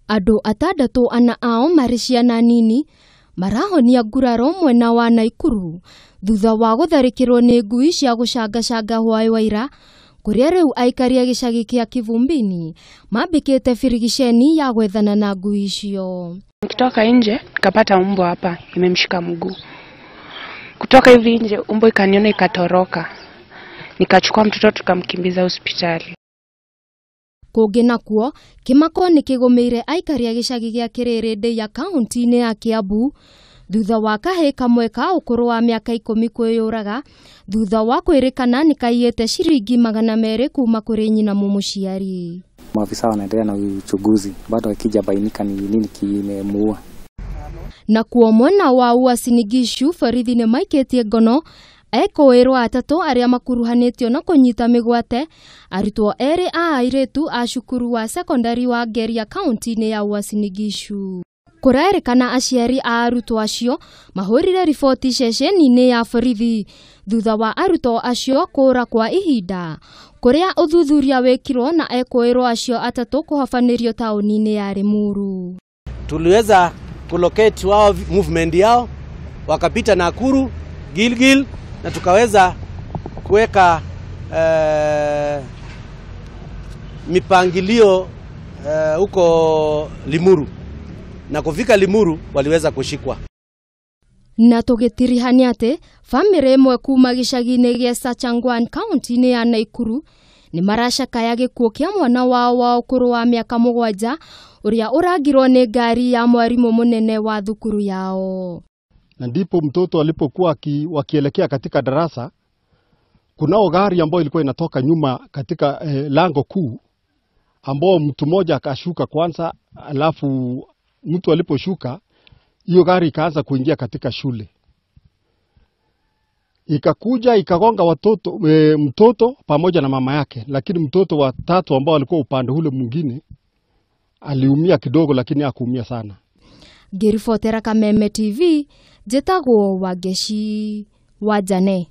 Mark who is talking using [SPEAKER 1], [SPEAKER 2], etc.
[SPEAKER 1] Andũ atandatũ ana ao marĩ ciana nini marahonia nguraro mwena wa Naikuru thutha wa gũtharĩkĩrwo nĩ ngui cia gũcangacanga hwaĩ wa ira kũrĩa rĩu aikari a gĩcagi kĩa Kivumbini mambĩkĩte birigiceni ya gwethana na ngui icio.
[SPEAKER 2] Nikitoka nje nikapata mbwa hapa imemshika mguu. Kutoka hivi nje mbwa ikaniona ikatoroka. Nikachukua mtoto tukamkimbiza hospitali.
[SPEAKER 1] Kũngĩ nakuo kĩmako nĩ kĩgũmĩire aikari a gĩcagi gĩa Kĩrĩrĩndĩ ya kaunti-inĩ ya Kiambu thutha wa kahĩĩ kamwe ka ũkũrũ wa mĩaka 10 kwĩyũraga thutha wa kwĩrĩkana nĩ kaiyĩte ciringi 200 kuma kũrĩ nyina mũmũciari.
[SPEAKER 3] Maafisa wanaendelea na uchunguzi, bado hakijabainika ni nini kimemuua.
[SPEAKER 1] Na kuo mwena wa Uasin Gishu borithi nĩ maikĩtie ngono ekũĩrwo atatũ arĩa makuruhanĩtio na kũnyita mĩgwate arutwo erĩ a airĩtu a cukuru wa sekondari wa Ngeria kaunti-inĩ ya Uasin Gishu. Kũrerĩkana aciari a arutwo acio mahũrire riboti ceceni-inĩ ya borithi thutha wa arutwo acio kũũra kwa ihinda kũrĩa ũthuthuria wĩkirwo na ekũĩrwo acio atatũ kũhobanĩrio taũni-inĩ ya Limuru.
[SPEAKER 4] Tuliweza kulocate wao movement yao wakapita Nakuru, Gilgil na tukaweza kuweka mipangilio huko Limuru na kufika Limuru waliweza kushikwa.
[SPEAKER 1] Na tũgĩtirihania atĩ bamĩrĩ ĩmwe kuma gĩcagi-inĩ gĩa Sachangwan kaunti-inĩ ya Naikuru nĩ maracakaya gĩkuũ kĩa mwana wao wa ũkũrũ wa mĩaka 7 ũrĩa ũrangirwo nĩ ngari ya mwarimũ mũnene wa thukuru yao.
[SPEAKER 5] Na ndipo mtoto alipokuwa wakielekea katika darasa, kunao gari ambayo ilikuwa inatoka nyuma katika lango kuu, ambao mtu mmoja akashuka kwanza, alafu mtu aliposhuka hiyo gari ikaanza kuingia katika shule. Ikakuja ikagonga watoto, mtoto pamoja na mama yake, lakini mtoto wa tatu ambao alikuwa upande ule mwingine aliumia kidogo, lakini hakuumia sana.
[SPEAKER 1] Ngĩribotera Kameme TV, njĩtagwo Wangeshi wa Jane.